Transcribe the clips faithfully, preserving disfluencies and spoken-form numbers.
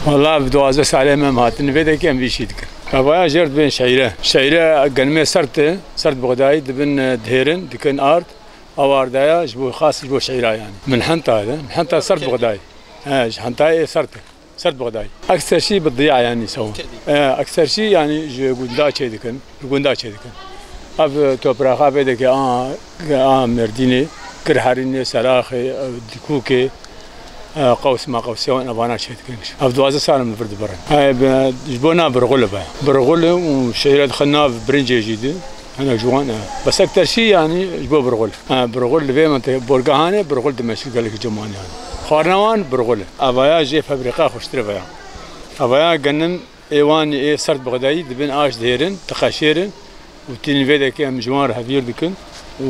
Wala bi duwazdeh salê me em hatin vê dekê em vî şî dikin. Evaya jêr dibên şehîre. Şehîre genimê sert e, sert buxdayî dibin, e, dihêrin, dikin ard. Ew ardaya ji bo xas ji bo şehîra yani. Min henta de, min henta sert buxdayî. He, ji hentayê sert e. Sert buxdayî. Ekser şî bi diya yani sew. E, ekser şî yani ji gunda çê dikin, li gunda çê dikin. Ev topraxa vê deke a, a Mêrdînê, Kirherînê, Seraxê, ev Dikûkê, e, Qews ma Qewsiya wan evana çê dikin. Ev duwazdeh sal min vir dibirin. E, be, ji bo nav Birxul e be. Birxul û şehîra dixin nav Birincê jî di. Hinek ji wan, e, besek terşî, yanî ji bo Birxul. E, Birxul li vê minte-, borgehanê Birxul dimeşî gelek cem wan yanî. Xwarina wan Birxul e. Evaya jê febrîqa xweştir e veya. Evaya genim ê wan ê sert buxdayî dibin aş dihêrin, dixeşêrin û tînî vê dekê em ji wan re hevîr dikin û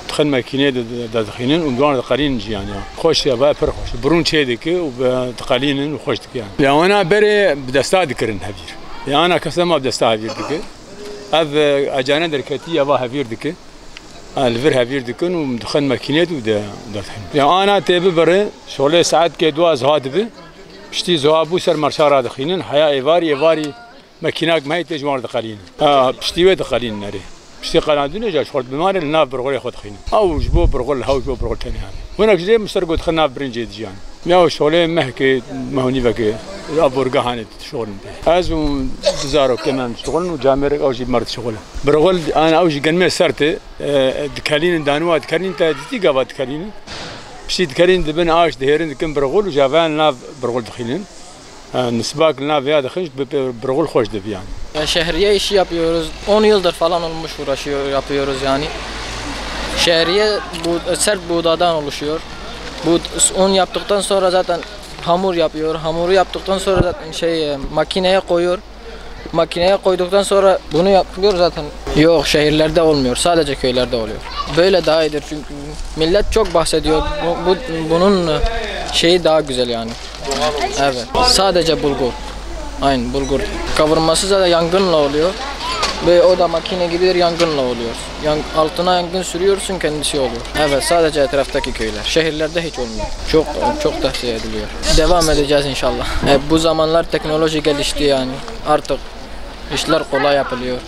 dixin makînê de, de, de dixînin û ji wan re diqelînin jî yanî. Xweş e, evaya pir xweş e. Birûn çê dike û be-, diqelînin û xweş dike yanî. Ya wana berê bi desta dikirin hevîr. Ya ana kes nema bi desta hevîr dike. Ev, e, ecane derketî, eva hevîr dike. E, li vir hevîr dikin û dixin makînê de û de, de dixin. Ya ana tê bibire, şolê saetkê dua ziha dibe. Piştî ziha bû ser merşa radixînin. Heya êvarî, êvarî makînak me heye tê ji wan re diqelînin. E, piştî wê diqelînin erê. Piştî qelandinê jî şol bi mare li nav Birxulê xwe dixînin. Ew ji bo Birxul, hew ji bo Birxul tenê hene. Hinek jî ser got dixin nav Birincê dijiyan. Ya şolê mehkê, meh û nîvekê, a borgehanê. Şixulin pê. Ez û du zarokê me em şixulin û camêrek ew jî mer dişixulin. Birxul, an ew jî genmê sert e, e, dikelînin, danû wa dikelînin, te dîtî gava dikelînin. Piştî dikelînin dibin aş dihêrin dikin Birxul û ji hevayan nav Birxul dixînin. E, nisbak li nav vêya dixin, bi, bi, Birxul xweş dibiyan. Ya şehriye işi yapıyoruz. On yıldır falan olmuş uğraşıyor, yapıyoruz yani. Şehriye bu, sert buğdadan oluşuyor. Bu un yaptıktan sonra zaten hamur yapıyor. Hamuru yaptıktan sonra zaten şey, e, makineye koyuyor. Makineye koyduktan sonra bunu yapılıyor zaten. Yok, şehirlerde olmuyor. Sadece köylerde oluyor. Böyle daha iyidir çünkü millet çok bahsediyor. Bu, bu- bunun şeyi daha güzel yani. Evet. Sadece bulgur. Aynı bulgur. Kavurması zaten yangınla oluyor. Ve o da makine gidiyor, yangınla oluyor. Yan- altına yangın sürüyorsun, kendisi oluyor. Evet, sadece etraftaki köyler. Şehirlerde hiç olmuyor. Çok çok tavsiye ediliyor. Devam edeceğiz inşallah. E, bu zamanlar teknoloji gelişti yani. Artık işler kolay yapılıyor.